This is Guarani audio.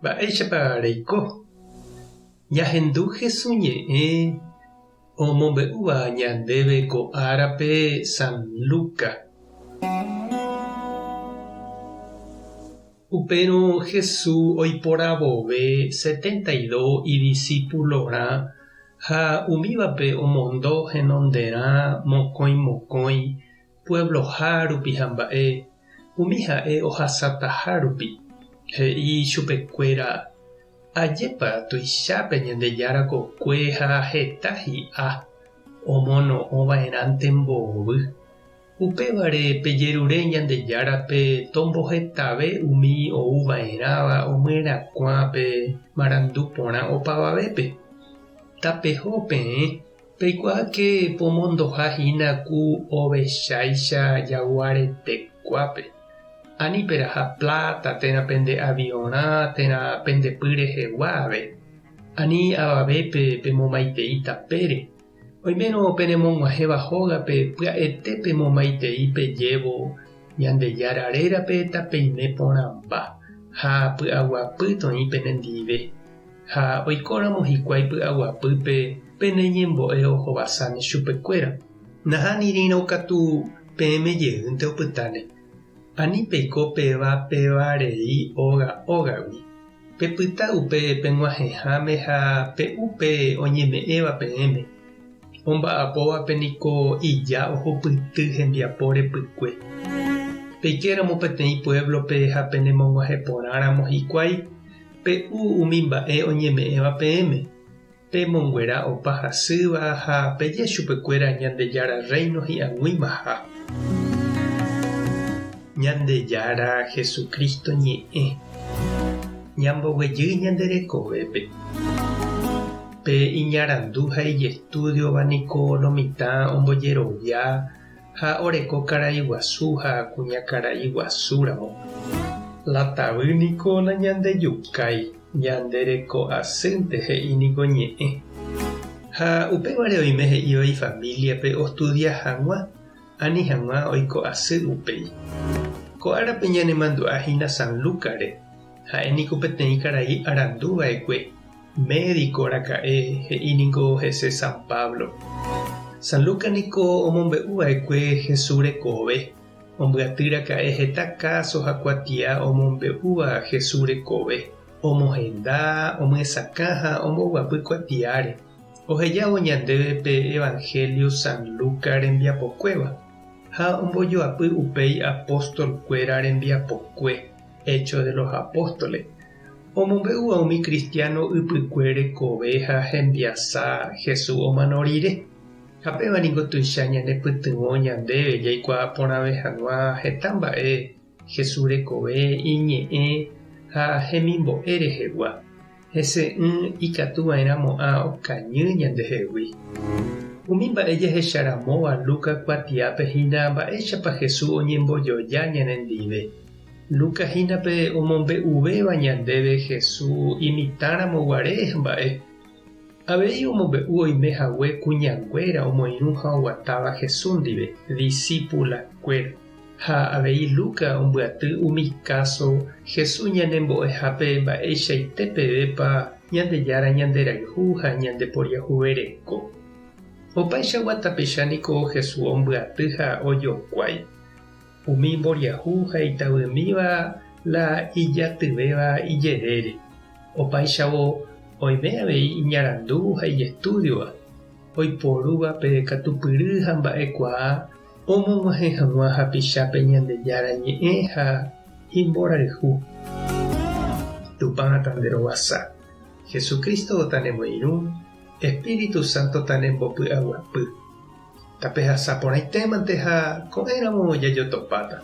Mba'éichapa reiko? Ñahendu Hesu ñe'ẽ omombe'úva ñandéve ko árape San Luca. Upérõ Hesu oiporavove 72 idisípulorã ha umívape omondo henonderã mokõi mokõi puebloha rupi ha mba'e, umi ha'e ohasataha rupi, he'i chupekuéra, Ajépa tuicha pe Ñandejára kokue ha heta hi'a, omono'õ va'erãnte mbovy. Upévare pejerure Ñandejárape tombohetave umi ou va'erãva omyerakuã pe marandu porã opavavépe. Tapeho peẽ, Peikuaáke pomondoha hína ku ovecháicha jaguaretekuápe. Ani peraha pláta térã pende aviõrã térã pende py rehegua ave. Ani avavépe pemomaitei tapére. Oimérõ penemog̃uahẽva hógape pya'ete pemomaitei pejévo Ñandejára rérape tapeime porãmba ha py'aguapy toĩ penendive. Ha oikóramo hikuái py'aguapýpe pene ñembo'e ohovasáne chupekuéra. Nahánirĩrõ katu peẽme jeýnte opytáne. Ani peiko péva péva rei óga ógagui. Pepyta upe peg̃uahẽháme ha pe'u pe oñeme'ẽva peẽme. Omba'apóvape niko ija ohupyty hembiapo repykue. Peikéramo peteĩ puévlope ha penemog̃uahẽ porãramo hikuái, Pe'u umi mba'e oñeme'ẽva peẽme, pemonguera opa hasýva ha peje chupekuéra Ñandejára Rréino hi'ag̃uimaha. Ñandejára Jesucristo ñe'ẽ ñamboguejy ñande rekovépe. Pe iñarandu ha ijestúdiova niko lo mitã ombojerovia ha oreko karai guasu ha kuñakarai guasu ramo. La tavy niko nañandejukái, ñande reko asýnte he'i niko ñe'ẽ. Ha upévare oime he'íva ifamíliape ostudia hag̃ua, ani hag̃ua oiko asy upéi. Ko árape ñanemandu'a hína San Lúcare, ha'e niko peteĩ karai arandu va'ekue, Médico raka'e he'i niko hese San Pablo. San Lucas niko omombe'u va'ekue Jesús rekove, ombyaty raka'e heta káso ha kuatia omombe'úva Jesús rekove, omohenda, omyesakã ha omboguapy kuatiáre, ohejávo ñandéve pe Evangelio San Lucas rembiapokuéva, ha ombojoapy upéi apóstol-kuéra rembiapokue, Hechos de los Apóstoles. Omombe'úva umi kristiáno ypykue rekove ha hembiasa Jesús omano rire. Ha péva ningo tuicha ñanepytyvõ ñandéve jaikuaa porãve hag̃ua heta mba'e Jesús rekove, iñe'ẽ ha hemimbo'e rehegua. Hese'ỹ ikatu va'erã mo'ã okañy ñandehegui. Umi mba'e jahecharamóva Lucas kuatiápe hína mba'éichapa Jesús oñembojoja ñanendive. Lucas hína pe omombe'uvéva ñandéve Jesús imitãramo guare mba'e. Avei omombe'u oime hague kuñanguéra omoirũ ha oguatáva Jesús ndive, disípulakuéra. Ha avei Lucas ombyaty umi káso Jesús ñanembo'ehápe mba'eichaite pevépa Ñandejára ñanderayhu ha ñandeporiahuvereko. Opaichagua tapicha niko Jesús ombyaty ha ojokuái. Umi mboriahu ha itavymíva la ijatyvéva ijerére. Opáichavo oime avei iñarandu ha ijestúdiova, oiporúva pe katupyry ha mba'ekuaa omog̃uahẽ hag̃ua hapichápe Ñandejára Ñe'ẽ ha imborayhu. Tupã tanderovasa. Jesucristo tanemoirũ, Espíritu Santo tanembopy'aguapy. Tapehasa porãitémante ha ko'ẽramo jajotopáta.